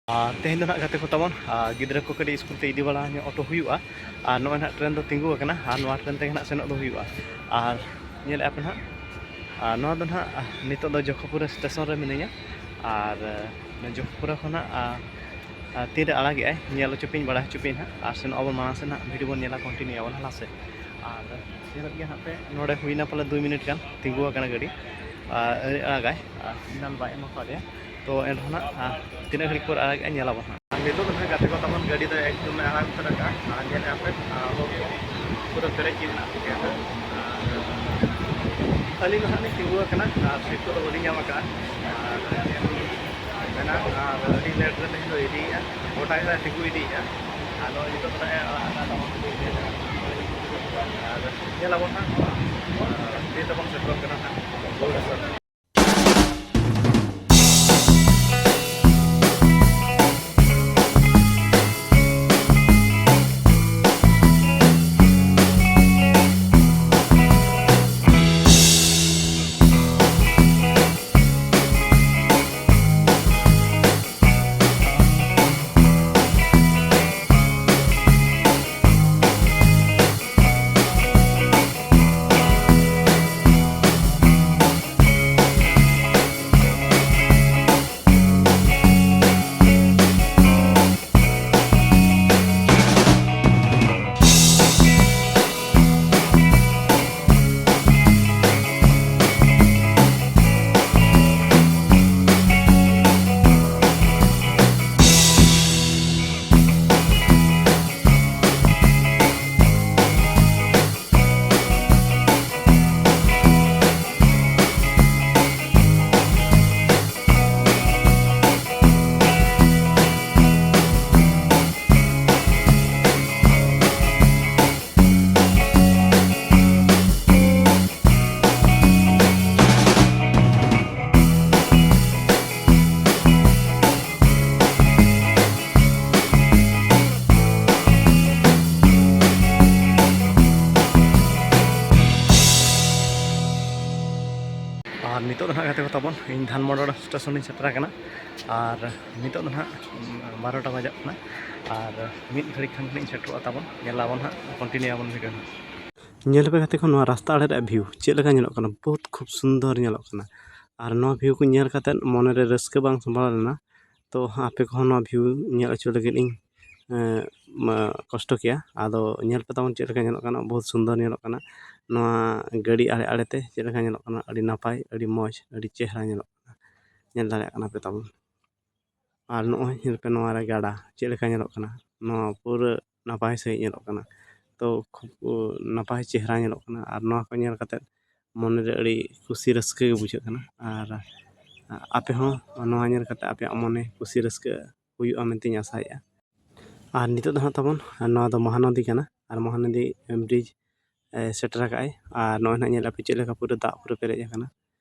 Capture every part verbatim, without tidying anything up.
ᱟᱨ ᱛᱮᱦᱮᱧ ᱫᱚ ᱱᱟᱦᱟᱜ ᱜᱟᱛᱮ ᱠᱚ ᱛᱟᱵᱚᱱ, ᱟᱨ ᱜᱤᱫᱽᱨᱟᱹ ᱠᱚ ᱠᱟᱹᱴᱤᱡ ᱥᱠᱩᱞ ᱛᱮ ᱤᱫᱤ ᱵᱟᱲᱟ ᱧᱚᱜ ᱚᱴᱚ ᱦᱩᱭᱩᱜᱼᱟ᱾ ᱟᱨ ᱱᱚᱜᱼᱚᱭ ᱱᱟᱦᱟᱜ ᱴᱨᱮᱱ ᱫᱚ ᱛᱤᱸᱜᱩ ᱟᱠᱟᱱᱟ, ᱟᱨ ᱱᱚᱣᱟ ᱴᱨᱮᱱ ᱛᱮᱜᱮ ᱱᱟᱦᱟᱜ ᱥᱮᱱᱚᱜ ᱫᱚ ᱦᱩᱭᱩᱜᱼᱟ᱾ ᱟᱨ ᱧᱮᱞᱮᱫᱼᱟ ᱯᱮ ᱱᱟᱦᱟᱜ, ᱟᱨ ᱱᱚᱣᱟ ᱫᱚ ᱱᱟᱦᱟᱜ, ᱱᱤᱛᱚᱜ ᱫᱚ ᱡᱚᱠᱷᱚᱯᱩᱨ ᱥᱴᱮᱥᱚᱱ ᱨᱮ ᱢᱤᱱᱟᱹᱧᱟ᱾ ᱟᱨ ᱡᱚᱠᱷᱚᱯᱩᱨ ᱠᱷᱚᱱᱟᱜ, ᱟᱨ ᱛᱤᱱᱨᱮ ᱟᱲᱟᱜᱮᱜᱼᱟᱭ ᱧᱮᱞ ᱦᱚᱪᱚ ᱯᱮᱧ, ᱵᱟᱲᱟᱭ ᱦᱚᱪᱚ ᱯᱮᱧ ᱱᱟᱦᱟᱜ᱾ ᱟᱨ ᱥᱮᱱᱚᱜ ᱟᱵᱚᱱ ᱢᱟᱲᱟᱝ ᱥᱮᱫ ᱱᱟᱦᱟᱜ, ᱵᱷᱤᱰᱤᱭᱳ ᱵᱚᱱ ᱧᱮᱞᱟ, ᱠᱚᱱᱴᱤᱱᱤᱭᱩ ᱟᱵᱚᱱ ᱦᱟᱱᱟ ᱥᱮᱫ᱾ ᱟᱨ ᱧᱮᱞᱮᱫ ᱜᱮᱭᱟ ᱱᱟᱦᱟᱜ ᱯᱮ, ᱱᱚᱰᱮ ᱦᱩᱭᱱᱟ ᱯᱟᱞᱮ ᱫᱩᱭ ᱢᱤᱱᱤᱴ ᱜᱟᱱ ᱛᱤᱸᱜᱩ ᱟᱠᱟᱱᱟ ᱜᱟᱹᱰᱤ᱾ ᱟᱨ ᱟᱹᱣᱨᱤ ᱟᱲᱟᱜᱟᱭ, ᱟᱨ ᱥᱤᱜᱽᱱᱟᱞ ᱵᱟᱭ ᱮᱢ ᱟᱠᱟᱫ ᱞᱮᱭᱟ᱾ ᱛᱚ ᱮᱱ ᱨᱮᱦᱚᱸ ᱱᱟᱜ, ᱟᱨ ᱛᱤᱱᱟᱹᱜ ᱜᱷᱟᱹᱲᱤᱡ ᱯᱚᱨ ᱟᱲᱟᱜᱮᱜᱼᱟ, ᱧᱮᱞᱟᱵᱚᱱ ᱦᱟᱸᱜ᱾ ᱟᱨ ᱱᱤᱛᱚᱜ ᱫᱚ ᱱᱟᱜ ᱜᱟᱛᱮ ᱠᱚ ᱛᱟᱵᱚᱱ ᱜᱟᱹᱰᱤ ᱫᱚ ᱮᱠᱫᱚᱢ ᱮ ᱟᱲᱟᱜ ᱩᱛᱟᱹᱨ ᱟᱠᱟᱫᱼᱟ᱾ ᱟᱨ ᱧᱮᱞᱮᱫᱼᱟ ᱯᱮ, ᱟᱨ ᱦᱚᱲ ᱠᱚ ᱯᱩᱨᱟᱹ ᱯᱮᱨᱮᱡ ᱜᱮ ᱢᱮᱱᱟᱜ ᱠᱚᱜᱮᱭᱟ ᱦᱟᱸᱜ᱾ ᱟᱨ ᱟᱹᱞᱤᱧ ᱫᱚ ᱦᱟᱸᱜ ᱞᱤᱧ ᱛᱤᱸᱜᱩ ᱟᱠᱟᱱᱟ, ᱟᱨ ᱥᱤᱴ ᱠᱚᱫᱚ ᱵᱟᱹᱞᱤᱧ ᱧᱟᱢ ᱟᱠᱟᱫᱼᱟ᱾ ᱟᱨ ᱢᱮᱱᱟᱜ, ᱟᱨ ᱟᱹᱰᱤ ᱞᱮᱴ ᱨᱮ ᱛᱮᱦᱮᱧ ᱫᱚ ᱤᱫᱤᱭᱮᱫᱼᱟ, ᱜᱚᱴᱟ ᱜᱮ ᱛᱤᱸᱜᱩ ᱤᱫᱤᱭᱮᱫᱼᱟ᱾ ᱟᱨ ᱱᱚᱜᱼᱚᱭ ᱱᱤᱛᱚᱜ ᱫᱚ ᱱᱟᱜ ᱮ ᱟᱲᱟᱜ ᱟᱠᱟᱫ ᱛᱟᱵᱚᱱ᱾ ᱟᱨ ᱧᱮᱞᱟᱵᱚᱱ ᱦᱟᱸᱜ, ᱟᱨ ᱛᱤᱱ ᱨᱮᱵᱚᱱ ᱥᱮᱴᱮᱨᱚᱜ ᱠᱟᱱᱟ ᱦᱟᱸᱜ᱾ ᱛᱟᱵᱚᱱ, ᱤᱧ ᱫᱷᱟᱱᱢᱚᱰᱚᱲ ᱥᱴᱮᱥᱚᱱ ᱤᱧ ᱥᱮᱴᱮᱨ ᱟᱠᱟᱱᱟ᱾ ᱟᱨ ᱱᱤᱛᱚᱜ ᱫᱚ ᱱᱟᱦᱟᱜ ᱵᱟᱨᱚᱴᱟ ᱵᱟᱡᱟᱜ ᱠᱟᱱᱟ᱾ ᱟᱨ ᱢᱤᱫ ᱜᱷᱟᱹᱲᱤᱡ ᱠᱷᱟᱱ ᱜᱮ ᱱᱟᱦᱟᱜ ᱤᱧ ᱥᱮᱴᱮᱨᱚᱜᱼᱟ᱾ ᱛᱟᱵᱚᱱ ᱧᱮᱞ ᱟᱵᱚᱱ ᱱᱟᱦᱟᱜ, ᱠᱚᱱᱴᱤᱱᱤᱭᱩ ᱟᱵᱚᱱ ᱵᱷᱤᱰᱤᱭᱳ᱾ ᱧᱮᱞ ᱯᱮ ᱜᱟᱛᱮ ᱠᱚ, ᱱᱚᱣᱟ ᱨᱟᱥᱛᱟ ᱟᱲᱮ ᱨᱮᱭᱟᱜ ᱵᱷᱤᱭᱩ ᱪᱮᱫ ᱞᱮᱠᱟ ᱧᱮᱞᱚᱜ ᱠᱟᱱᱟ, ᱵᱚᱦᱩᱛ ᱠᱷᱩᱵ ᱥᱩᱱᱫᱚᱨ ᱧᱮᱞᱚᱜ ᱠᱟᱱᱟ᱾ ᱟᱨ ᱱᱚᱣᱟ ᱵᱷᱤᱭᱩ ᱠᱚ ᱧᱮᱞ ᱠᱟᱛᱮᱫ ᱢᱚᱱᱮᱨᱮ ᱨᱟᱹᱥᱠᱟᱹ ᱵᱟᱝ ᱥᱟᱢᱵᱲᱟᱣ ᱞᱮᱱᱟ᱾ ᱛᱚ ᱟᱯᱮ ᱠᱚᱦᱚᱸ ᱱᱚᱣᱟ ᱵᱷᱤᱭᱩ ᱧᱮᱞ ᱦᱚᱪᱚ ᱞᱟᱹᱜᱤᱫ ᱤᱧ ᱮᱸ, ᱢᱟ, ᱠᱚᱥᱴᱚ ᱠᱮᱭᱟ᱾ ᱟᱫᱚ ᱧᱮᱞ ᱯᱮ ᱛᱟᱵᱚᱱ ᱪᱮᱫ ᱞᱮᱠᱟ ᱧᱮᱞᱚᱜ ᱠᱟᱱᱟ, ᱵᱚᱦᱩᱛ ᱥᱩᱱᱫᱚᱨ ᱧᱮᱞᱚᱜ ᱠᱟᱱᱟ᱾ ᱱᱚᱣᱟ ᱜᱟᱹᱰᱤ ᱟᱲᱮ ᱟᱲᱮᱛᱮ ᱪᱮᱫ ᱞᱮᱠᱟ ᱧᱮᱞᱚᱜ ᱠᱟᱱᱟ, ᱟᱹᱰᱤ ᱱᱟᱯᱟᱭ, ᱟᱹᱰᱤ ᱢᱚᱡᱽ, ᱟᱹᱰᱤ ᱪᱮᱦᱨᱟ ᱧᱮᱞᱚᱜ ᱠᱟᱱᱟ᱾ ᱧᱮᱞ ᱫᱟᱲᱮᱭᱟᱜ ᱠᱟᱱᱟ ᱯᱮ ᱛᱟᱵᱚᱱ᱾ ᱟᱨ ᱱᱚᱜᱼᱚᱭ ᱧᱮᱞ ᱯᱮ, ᱱᱚᱣᱟ ᱨᱮ ᱜᱟᱰᱟ ᱪᱮᱫ ᱞᱮᱠᱟ ᱧᱮᱞᱚᱜ ᱠᱟᱱᱟ, ᱱᱚᱣᱟ ᱯᱩᱨᱟᱹ ᱱᱟᱯᱟᱭ ᱥᱟᱺᱦᱤᱡ ᱧᱮᱞᱚᱜ ᱠᱟᱱᱟ᱾ ᱛᱚ ᱠᱷᱩᱵ ᱱᱟᱯᱟᱭ ᱪᱮᱦᱨᱟ ᱧᱮᱞᱚᱜ ᱠᱟᱱᱟ᱾ ᱟᱨ ᱱᱚᱣᱟ ᱠᱚ ᱧᱮᱞ ᱠᱟᱛᱮᱫ ᱢᱚᱱᱮᱨᱮ ᱟᱹᱰᱤ ᱠᱩᱥᱤ ᱨᱟᱹᱥᱠᱟᱹ ᱜᱮ ᱵᱩᱡᱷᱟᱹᱜ ᱠᱟᱱᱟ᱾ ᱟᱨ ᱟᱯᱮ ᱦᱚᱸ ᱱᱚᱣᱟ ᱧᱮᱞ ᱠᱟᱛᱮᱫ ᱟᱯᱮᱭᱟᱜ ᱢᱚᱱᱮ ᱠᱩᱥᱤ ᱨᱟᱹᱥᱠᱟᱹ ᱦᱩᱭᱩᱜᱼᱟ ᱢᱮᱱᱛᱮᱧ ᱟᱥᱟᱭᱮᱫᱼᱟ᱾ ᱟᱨ ᱱᱤᱛᱚᱜ ᱫᱚ ᱦᱟᱸᱜ ᱛᱟᱵᱚᱱ, ᱱᱚᱣᱟ ᱫᱚ ᱢᱚᱦᱟᱱᱚᱫᱤ ᱠᱟᱱᱟ᱾ ᱟᱨ ᱢᱚᱦᱟᱱᱚᱫᱤ ᱵᱨᱤᱡᱽ, ᱮ, ᱥᱮᱴᱮᱨ ᱟᱠᱟᱫ ᱟᱭ᱾ ᱟᱨ ᱱᱚᱜᱼᱚᱭ ᱱᱟᱦᱟᱜ ᱧᱮᱞ ᱟᱯᱮ ᱪᱮᱫ ᱞᱮᱠᱟ ᱯᱩᱨᱟᱹ ᱫᱟᱜ ᱯᱩᱨᱟᱹ ᱯᱮᱨᱮᱡ ᱟᱠᱟᱱᱟ᱾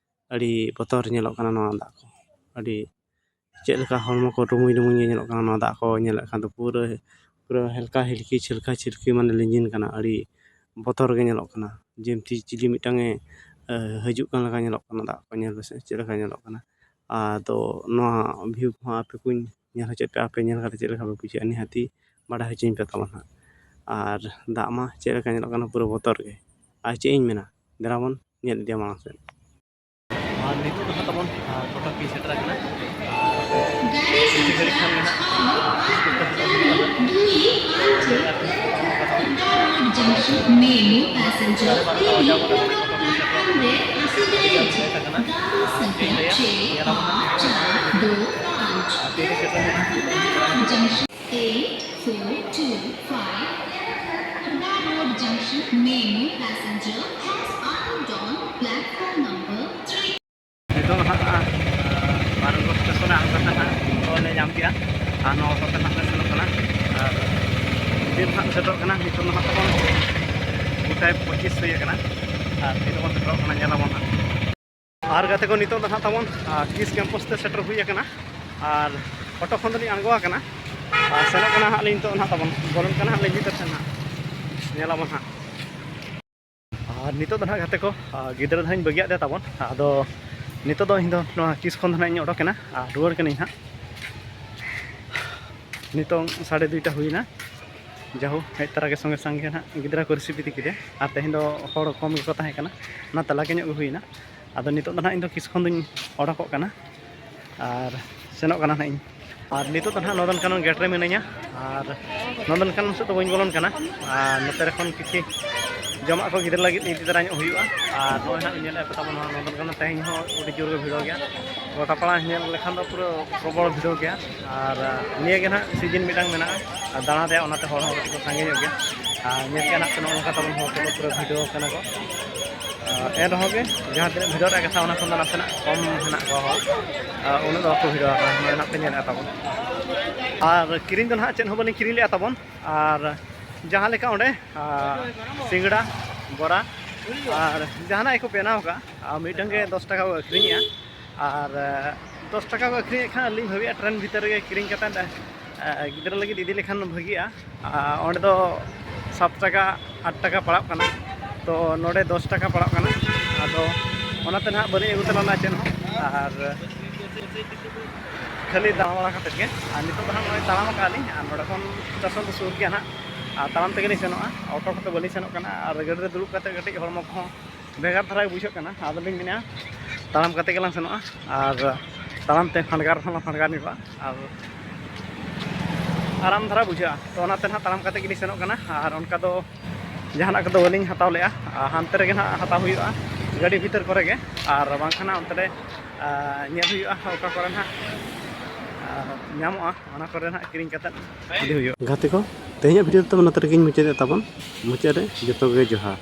ᱟᱹᱰᱤ ᱵᱚᱛᱚᱨ ᱧᱮᱞᱚᱜ ᱠᱟᱱᱟ ᱱᱚᱣᱟ ᱫᱟᱜ ᱠᱚ᱾ ᱟᱹᱰᱤ ᱪᱮᱫ ᱞᱮᱠᱟ ᱦᱚᱲᱢᱚ ᱠᱚ ᱨᱩᱢᱩᱭ ᱨᱩᱢᱩᱭ ᱜᱮ ᱧᱮᱞᱚᱜ ᱠᱟᱱᱟ ᱱᱚᱣᱟ ᱫᱟᱜ ᱠᱚ ᱧᱮᱞᱮᱫ ᱠᱷᱟᱱ ᱫᱚ᱾ ᱯᱩᱨᱟᱹ, ᱯᱩᱨᱟᱹ ᱦᱮᱞᱠᱟ ᱦᱤᱞᱠᱤ ᱪᱷᱤᱞᱠᱟ ᱪᱷᱤᱞᱠᱤ ᱢᱟᱱᱮ ᱞᱤᱸᱡᱤᱱ ᱠᱟᱱᱟ᱾ ᱟᱹᱰᱤ ᱵᱚᱛᱚᱨ ᱜᱮ ᱧᱮᱞᱚᱜ ᱠᱟᱱᱟ᱾ ᱡᱮᱢᱛᱤ ᱪᱤᱞᱤ ᱢᱤᱫᱴᱟᱝ ᱮ, ᱮ, ᱦᱤᱡᱩᱜ ᱠᱟᱱ ᱞᱮᱠᱟ ᱧᱮᱞᱚᱜ ᱠᱟᱱᱟ᱾ ᱫᱟᱜ ᱠᱚ ᱧᱮᱞ ᱯᱮᱥᱮ ᱪᱮᱫ ᱞᱮᱠᱟ ᱧᱮᱞᱚᱜ ᱠᱟᱱᱟ᱾ ᱟᱫᱚ ᱱᱚᱣᱟ ᱵᱷᱤᱭᱩ ᱠᱚᱦᱚᱸ ᱟᱯᱮ ᱠᱚᱧ ᱧᱮᱞ ᱦᱚᱪᱚᱭᱮᱫ ᱯᱮᱭᱟ, ᱟᱯᱮ ᱧᱮᱞ ᱠᱟᱛᱮ ᱪᱮᱫ ᱞᱮᱠᱟ ᱯᱮ ᱵᱩᱡᱷᱟᱹᱣᱟ, ᱱᱤᱦᱟᱹᱛᱤ ᱵᱟᱰᱟᱭ ᱦᱚᱪᱚᱧ ᱯᱮ ᱛᱟᱵᱚᱱ ᱦᱟᱸᱜ᱾ ᱟᱨ ᱫᱟᱜ ᱢᱟ ᱪᱮᱫ ᱞᱮᱠᱟ ᱧᱮᱞᱚᱜ ᱠᱟᱱᱟ, ᱯᱩᱨᱟᱹ ᱵᱚᱛᱚᱨ ᱜᱮ᱾ ᱟᱨ ᱪᱮᱫ ᱤᱧ ᱢᱮᱱᱟ, ᱫᱮᱞᱟ ᱵᱚᱱ ᱧᱮᱞ ᱤᱫᱤᱭᱟ ᱢᱟᱲᱟᱝ ᱥᱮᱫ᱾ ᱟᱨ ᱱᱤᱛᱚᱜ ᱫᱚ ᱦᱟᱸᱜ ᱛᱟᱵᱚᱱ, ᱟᱨ, ᱠᱚᱴᱚᱠ ᱤᱧ ᱥᱮᱴᱮᱨ ᱟᱠᱟᱱᱟ᱾ ᱟᱨ ᱠᱤᱪᱷᱩ ᱜᱷᱟᱹᱲᱤᱡ ᱠᱷᱟᱱ ᱜᱮ ᱦᱟᱸᱜ ᱡᱚᱝᱥᱚᱱ ᱢᱮᱢᱩ ᱯᱮᱥᱮᱧᱡᱟᱨ ᱥᱟᱲᱮ ᱵᱟᱨᱚᱴᱟ ᱵᱟᱡᱟᱣ ᱜᱚᱫ ᱟᱠᱟᱱᱟ, ᱠᱚᱴᱚᱠ ᱤᱧ ᱥᱮᱴᱮᱨ ᱟᱠᱟᱱᱟ᱾ ᱟᱹᱰᱤ ᱜᱟᱱ ᱞᱮᱴ ᱟᱠᱟᱱᱟ᱾ ᱟᱨ ᱪᱮᱫ ᱤᱧ ᱞᱟᱹᱭᱟ, ᱧᱮᱞ ᱟᱵᱚᱱ ᱦᱟᱸᱜ᱾ ᱟᱨ ᱛᱤᱨᱮ ᱥᱮᱴᱮᱨ ᱦᱩᱭᱩᱜᱼᱟ᱾ Eight four two five Howrah Road Junction, Menu passenger has arrived on platform number three. ᱱᱤᱛᱚᱜ ᱫᱚ ᱦᱟᱸᱜ, ᱟᱸ, ᱵᱟᱨᱚᱝᱜᱚᱲ ᱥᱴᱮᱥᱚᱱ ᱨᱮ ᱟᱬᱜᱚ ᱠᱟᱛᱮ ᱦᱟᱸᱜ ᱚᱴᱳ ᱞᱮ ᱧᱟᱢ ᱠᱮᱜᱼᱟ᱾ ᱟᱨ ᱱᱚᱣᱟ ᱚᱴᱳ ᱛᱮ ᱦᱟᱸᱜ ᱞᱮ ᱥᱮᱱᱚᱜ ᱠᱟᱱᱟ᱾ ᱟᱨ ᱛᱤᱱ ᱦᱟᱸᱜ ᱥᱮᱴᱮᱨᱚᱜ ᱠᱟᱱᱟ, ᱱᱤᱛᱚᱜ ᱫᱚ ᱦᱟᱸᱜ ᱛᱟᱵᱚᱱ ᱜᱚᱴᱟᱭ ᱯᱚᱸᱪᱤᱥ ᱦᱩᱭ ᱟᱠᱟᱱᱟ᱾ ᱟᱨ ᱱᱤᱛᱚᱜ ᱵᱚᱱ ᱥᱮᱴᱮᱨᱚᱜ ᱠᱟᱱᱟ, ᱧᱮᱞ ᱟᱵᱚᱱ ᱦᱟᱸᱜ᱾ ᱟᱨ ᱜᱟᱛᱮ ᱠᱚ, ᱱᱤᱛᱚᱜ ᱫᱚ ᱦᱟᱸᱜ ᱛᱟᱵᱚᱱ, ᱟᱸ, ᱠᱤᱥ ᱠᱮᱢᱯᱟᱥ ᱛᱮ ᱥᱮᱴᱮᱨ ᱦᱩᱭ ᱟᱠᱟᱱᱟ᱾ ᱟᱨ ᱚᱴᱳ ᱠᱷᱚᱱ ᱫᱚᱞᱤᱧ ᱟᱬᱜᱚ ᱟᱠᱟᱱᱟ᱾ ᱟᱨ ᱥᱮᱱᱚᱜ ᱠᱟᱱᱟ ᱦᱟᱸᱜ ᱞᱤᱧ ᱱᱤᱛᱚᱜ ᱱᱟᱦᱟᱜ ᱛᱟᱵᱚᱱ᱾ ᱵᱚᱞᱚᱱ ᱠᱟᱱᱟ ᱦᱟᱸᱜ ᱞᱤᱧ ᱵᱷᱤᱛᱟᱹᱨ ᱥᱮᱱ ᱦᱟᱸᱜ᱾ ᱧᱮᱞ ᱟᱵᱚᱱ ᱦᱟᱸᱜ᱾ ᱟᱨ ᱱᱤᱛᱚᱜ ᱫᱚ ᱱᱟᱦᱟᱜ ᱜᱟᱛᱮ ᱠᱚ, ᱟᱨ ᱜᱤᱫᱽᱨᱟᱹ ᱫᱚ ᱦᱟᱸᱜ ᱤᱧ ᱵᱟᱹᱜᱤᱭᱟᱫ ᱛᱟᱭᱟ ᱛᱟᱵᱚᱱ᱾ ᱟᱫᱚ ᱱᱤᱛᱚᱜ ᱫᱚ ᱤᱧ ᱫᱚ ᱱᱚᱣᱟ ᱠᱤᱥ ᱠᱷᱚᱱ ᱫᱚ ᱱᱟᱦᱟᱜ ᱤᱧ ᱚᱰᱚᱠ ᱮᱱᱟ ᱟᱨ ᱨᱩᱣᱟᱹᱲ ᱠᱟᱹᱱᱟᱹᱧ ᱦᱟᱸᱜ᱾ ᱱᱤᱛᱚᱝ ᱥᱟᱲᱮ ᱫᱩᱭᱴᱟ ᱦᱩᱭᱱᱟ᱾ ᱡᱟᱦᱳ, ᱦᱮᱡ ᱛᱚᱨᱟ ᱜᱮ ᱥᱚᱸᱜᱮ ᱥᱚᱸᱜᱮ ᱱᱟᱦᱟᱜ ᱜᱤᱫᱽᱨᱟᱹ ᱠᱚ ᱨᱤᱥᱤᱵᱷ ᱤᱫᱤ ᱠᱮᱫᱮᱭᱟ ᱟᱨ ᱛᱮᱦᱮᱧ ᱫᱚ ᱦᱚᱲ ᱠᱚᱢ ᱜᱮᱠᱚ ᱛᱟᱦᱮᱸ ᱠᱟᱱᱟ, ᱚᱱᱟ ᱛᱟᱞᱟ ᱜᱮ ᱧᱚᱜ ᱜᱮ ᱦᱩᱭᱱᱟ᱾ ᱟᱫᱚ ᱱᱤᱛᱚᱜ ᱫᱚ ᱱᱟᱦᱟᱜ ᱤᱧ ᱫᱚ ᱠᱤᱥ ᱠᱷᱚᱱ ᱫᱚᱧ ᱚᱰᱚᱠᱚᱜ ᱠᱟᱱᱟ ᱟᱨ ᱥᱮᱱᱚᱜ ᱠᱟᱱᱟ ᱱᱟᱦᱟᱜ ᱤᱧ᱾ ᱟᱨ ᱱᱤᱛᱚᱜ ᱫᱚ ᱱᱟᱦᱟᱜ ᱱᱚᱫᱚᱱ ᱠᱟᱱᱚᱱ ᱜᱮᱴ ᱨᱮ ᱢᱤᱱᱟᱹᱧᱟ ᱟᱨ ᱱᱚᱫᱚᱱ ᱠᱟᱱᱚᱱ ᱥᱮᱫ ᱫᱚ ᱵᱟᱹᱧ ᱵᱚᱞᱚᱱ ᱠᱟᱱᱟ᱾ ᱟᱨ ᱱᱚᱛᱮ ᱨᱮ ᱠᱷᱚᱱ ᱠᱤᱪᱷᱤ ᱡᱚᱢᱟᱜ ᱠᱚ ᱜᱤᱫᱽᱨᱟᱹ ᱞᱟᱹᱜᱤᱫ ᱤᱫᱤ ᱛᱟᱨᱟ ᱧᱚᱜ ᱦᱩᱭᱩᱜᱼᱟ᱾ ᱟᱨ ᱱᱚᱜᱼᱚᱭ ᱱᱟᱦᱟᱜ ᱧᱮᱞᱮᱫ ᱯᱮ ᱛᱟᱵᱚᱱ ᱱᱚᱣᱟ ᱱᱚᱫᱚᱱ ᱠᱟᱱᱚᱱ ᱛᱮᱦᱮᱧ ᱦᱚᱸ ᱟᱹᱰᱤ ᱡᱳᱨ ᱜᱮ ᱵᱷᱤᱲᱚ ᱜᱮᱭᱟ᱾ ᱜᱚᱴᱟ ᱯᱟᱲᱟ ᱧᱮᱞ ᱞᱮᱠᱷᱟᱱ ᱫᱚ ᱯᱩᱨᱟᱹ ᱯᱨᱚᱵᱚᱞ ᱵᱷᱤᱲᱚ ᱜᱮᱭᱟ᱾ ᱟᱨ ᱱᱤᱭᱟᱹ ᱜᱮ ᱱᱟᱦᱟᱜ ᱥᱤᱡᱤᱱ ᱢᱤᱫᱴᱟᱝ ᱢᱮᱱᱟᱜᱼᱟ ᱟᱨ ᱫᱟᱬᱟ ᱨᱮᱭᱟᱜ, ᱚᱱᱟᱛᱮ ᱦᱚᱲ ᱦᱚᱸ ᱠᱟᱹᱴᱤᱡ ᱠᱚ ᱥᱟᱸᱜᱮ ᱧᱚᱜ ᱜᱮᱭᱟ᱾ ᱟᱨ ᱧᱮᱞ ᱠᱮᱜᱼᱟ ᱱᱟᱦᱟᱜ ᱯᱮ ᱱᱚᱜᱼᱚ ᱱᱚᱝᱠᱟ ᱛᱟᱵᱚᱱ ᱦᱚᱲ ᱠᱚᱫᱚ ᱯᱩᱨᱟᱹ ᱵᱷᱤᱲᱚ ᱠᱟᱱᱟ ᱠᱚ᱾ ᱟᱨ ᱮᱱ ᱨᱮᱦᱚᱸ ᱜᱮ ᱡᱟᱦᱟᱸ ᱛᱤᱱᱟᱹᱜ ᱵᱷᱤᱲᱚᱜ ᱨᱮᱭᱟᱜ ᱠᱟᱛᱷᱟ ᱚᱱᱟ ᱠᱷᱚᱱ ᱫᱚ ᱱᱟᱥᱮᱱᱟᱜ ᱠᱚᱢ ᱦᱮᱱᱟᱜ ᱠᱚᱣᱟ ᱦᱚᱲ᱾ ᱟᱨ ᱩᱱᱟᱹᱜ ᱫᱚ ᱵᱟᱠᱚ ᱵᱷᱤᱲᱚ ᱟᱠᱟᱱᱟ, ᱱᱚᱜᱼᱚᱭ ᱱᱟᱦᱟᱜ ᱯᱮ ᱧᱮᱞᱮᱫᱼᱟ ᱛᱟᱵᱚᱱ᱾ ᱟᱨ ᱠᱤᱨᱤᱧ ᱫᱚ ᱱᱟᱦᱟᱜ ᱪᱮᱫ ᱦᱚᱸ ᱵᱟᱹᱞᱤᱧ ᱠᱤᱨᱤᱧ ᱞᱮᱜᱼᱟ ᱛᱟᱵᱚᱱ᱾ ᱟᱨ ᱡᱟᱦᱟᱸ ᱞᱮᱠᱟ ᱚᱸᱰᱮ, ᱟᱨ ᱥᱤᱸᱜᱟᱲᱟ, ᱵᱚᱨᱟ ᱟᱨ ᱡᱟᱦᱟᱱᱟᱜ ᱜᱮᱠᱚ ᱵᱮᱱᱟᱣ ᱟᱠᱟᱫ, ᱟᱨ ᱢᱤᱫᱴᱟᱝ ᱜᱮ ᱫᱚᱥ ᱴᱟᱠᱟ ᱠᱚ ᱟᱹᱠᱷᱨᱤᱧᱮᱜᱼᱟ᱾ ᱟᱨ ᱫᱚᱥ ᱴᱟᱠᱟ ᱠᱚ ᱟᱹᱠᱷᱨᱤᱧᱮᱫ ᱠᱷᱟᱱ ᱟᱹᱞᱤᱧ ᱵᱷᱟᱹᱵᱤᱭᱮᱫᱼᱟ ᱴᱨᱮᱱ ᱵᱷᱤᱛᱟᱹᱨ ᱨᱮᱜᱮ ᱠᱤᱨᱤᱧ ᱠᱟᱛᱮᱫ ᱜᱤᱫᱽᱨᱟᱹ ᱞᱟᱹᱜᱤᱫ ᱤᱫᱤ ᱞᱮᱠᱷᱟᱱ ᱵᱷᱟᱹᱜᱤᱜᱼᱟ᱾ ᱟᱨ ᱚᱸᱰᱮ ᱫᱚ ᱥᱟᱛ ᱴᱟᱠᱟ ᱟᱴ ᱴᱟᱠᱟ ᱯᱟᱲᱟᱜ ᱠᱟᱱᱟ, ᱛᱚ ᱱᱚᱰᱮ ᱫᱚᱥ ᱴᱟᱠᱟ ᱯᱟᱲᱟᱜ ᱠᱟᱱᱟ᱾ ᱟᱫᱚ ᱚᱱᱟᱛᱮ ᱱᱟᱦᱟᱜ ᱵᱟᱹᱞᱤᱧ ᱟᱹᱜᱩ ᱛᱟᱨᱟ ᱞᱮᱫᱼᱟ ᱪᱮᱫ ᱦᱚᱸ, ᱟᱨ ᱠᱷᱟᱹᱞᱤ ᱫᱟᱬᱟ ᱵᱟᱲᱟ ᱠᱟᱛᱮᱫ ᱜᱮ᱾ ᱟᱨ ᱱᱤᱛᱚᱜ ᱫᱚ ᱱᱟᱦᱟᱜ ᱱᱚᱜᱼᱚᱭ ᱛᱟᱲᱟᱢ ᱟᱠᱟᱫᱼᱟ ᱞᱤᱧ, ᱟᱨ ᱱᱚᱰᱮ ᱠᱷᱚᱱ ᱥᱴᱮᱥᱚᱱ ᱫᱚ ᱥᱩᱨ ᱜᱮᱭᱟ ᱱᱟᱦᱟᱜ, ᱟᱨ ᱛᱟᱲᱟᱢ ᱛᱮᱜᱮ ᱞᱤᱧ ᱥᱮᱱᱚᱜᱼᱟ, ᱚᱴᱳ ᱠᱚᱛᱮ ᱵᱟᱹᱞᱤᱧ ᱥᱮᱱᱚᱜ ᱠᱟᱱᱟ᱾ ᱟᱨ ᱜᱟᱹᱰᱤ ᱨᱮ ᱫᱩᱲᱩᱵ ᱠᱟᱛᱮᱫ ᱠᱟᱹᱴᱤᱡ ᱦᱚᱲᱢᱚ ᱠᱚᱦᱚᱸ ᱵᱷᱮᱜᱟᱨ ᱫᱷᱟᱨᱟ ᱜᱮ ᱵᱩᱡᱷᱟᱹᱜ ᱠᱟᱱᱟ᱾ ᱟᱫᱚᱞᱤᱧ ᱢᱮᱱᱮᱫᱼᱟ ᱛᱟᱲᱟᱢ ᱠᱟᱛᱮ ᱜᱮᱞᱟᱝ ᱥᱮᱱᱚᱜᱼᱟ, ᱟᱨ ᱛᱟᱲᱟᱢ ᱛᱮ ᱯᱷᱟᱸᱰᱜᱟᱨ ᱦᱚᱸᱞᱟᱝ ᱯᱷᱟᱸᱰᱜᱟᱨ ᱧᱚᱜᱚᱜᱼᱟ, ᱟᱨ ᱟᱨᱟᱢ ᱫᱷᱟᱨᱟ ᱵᱩᱡᱷᱟᱹᱜᱼᱟ᱾ ᱛᱚ ᱚᱱᱟᱛᱮ ᱱᱟᱦᱟᱜ ᱛᱟᱲᱟᱢ ᱠᱟᱛᱮ ᱜᱮᱞᱤᱧ ᱥᱮᱱᱚᱜ ᱠᱟᱱᱟ᱾ ᱟᱨ ᱚᱱᱠᱟ ᱫᱚ ᱡᱟᱦᱟᱱᱟᱜ ᱠᱚᱫᱚ ᱵᱟᱹᱞᱤᱧ ᱦᱟᱛᱟᱣ ᱞᱮᱜᱼᱟ, ᱟᱨ ᱦᱟᱱᱛᱮ ᱨᱮᱜᱮ ᱱᱟᱦᱟᱜ ᱦᱟᱛᱟᱣ ᱦᱩᱭᱩᱜᱼᱟ ᱜᱟᱹᱰᱤ ᱵᱷᱤᱛᱟᱹᱨ ᱠᱚᱨᱮ ᱜᱮ, ᱟᱨ ᱵᱟᱝᱠᱷᱟᱱ ᱚᱱᱛᱮ ᱨᱮ, ᱟᱨ ᱧᱮᱞ ᱦᱩᱭᱩᱜᱼᱟ ᱚᱠᱟ ᱠᱚᱨᱮ ᱱᱟᱦᱟᱜ, ᱟᱨ ᱧᱟᱢᱚᱜᱼᱟ, ᱚᱱᱟ ᱠᱚᱨᱮ ᱱᱟᱦᱟᱜ ᱠᱤᱨᱤᱧ ᱠᱟᱛᱮᱫ ᱤᱫᱤ ᱦᱩᱭᱩᱜᱼᱟ᱾ ᱜᱟᱛᱮ ᱠᱚ, ᱛᱮᱦᱮᱧᱟᱜ ᱵᱷᱤᱰᱤᱭᱳ ᱫᱚ ᱱᱚᱛᱮ ᱨᱮᱜᱮᱧ ᱢᱩᱪᱟᱹᱫᱮᱫ ᱛᱟᱵᱚᱱ᱾ ᱢᱩᱪᱟᱹᱫ ᱨᱮ ᱡᱚᱛᱚ ᱜᱮ ᱡᱚᱦᱟᱨ᱾